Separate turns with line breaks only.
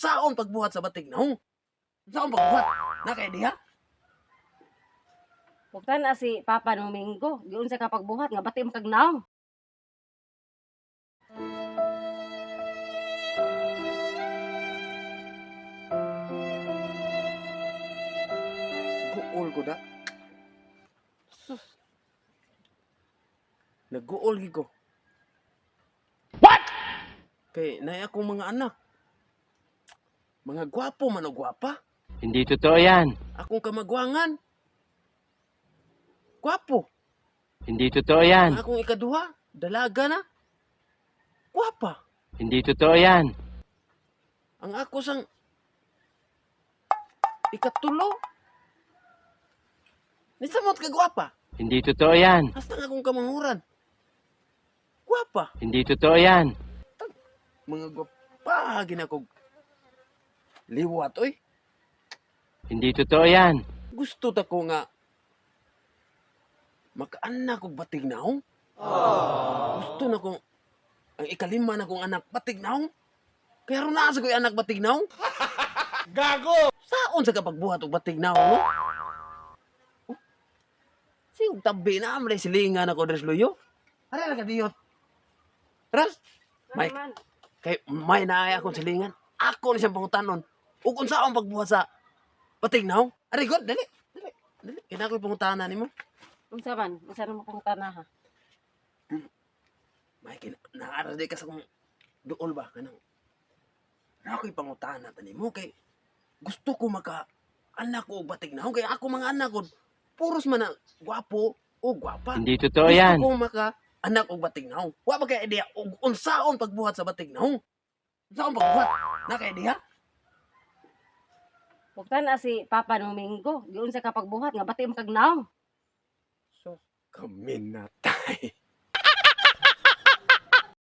unsaon pagbuhat sa batig naong. Unsaon pagbuhat? Na kay diha?
Ug na si Papa Domingo, giunsa ka pagbuhat nga bati man kag naong.
Guol ko da. Sus. Naguol gid ko. What? Kay nay akong mga anak. Mga gwapo man o gwapa.
Hindi totoo yan.
Akong kamagwangan. Gwapo.
Hindi totoo yan.
Ang akong ikaduha, dalaga na. Gwapa.
Hindi totoo yan.
Ang ako sang ikatulo. Nisamot ka gwapa.
Hindi totoo yan.
Hasta nga akong kamanguran. Gwapa.
Hindi totoo yan.
Mga gwapa ginakog. Liwat oy.
Hindi totoo yan.
Gusto ta ko nga makaanak og batig naong. Gusto na ko ang ikalima na kong anak batig naong. Kaya ron na sa ko'y anak batig naong.
Gago!
Saon sa kapagbuhat og batig naong no? Oh. Siyog tabi na amre silingan ako dres luyo. Ara ra ka diyot. Ras, Mike.
Man,
Kay may naay akong silingan. Ako ni siyang pangutanon. Ug unsaon pagbuhat sa batig naong? Ari god, dali. Dali. Dali. Kaya na ako'y pangutana nimo.
Unsa man? Unsa na mo pangutana ha?
May kin naara di ka sa kong duol ba kanang na ako'y pangutana tani mo kay gusto ko maka anak ko og batig naong kay ako mga anak ko puros man na gwapo o gwapa.
Hindi totoo
Gusto
yan.
ko maka anak og batig naong. Wa ba kay idea og unsaon pagbuhat sa batig naong? Unsaon pagbuhat? Na kay idea?
Ug na si Papa Domingo, giunsa ka pagbuhat nga bati man kag naong.
So, kami natay.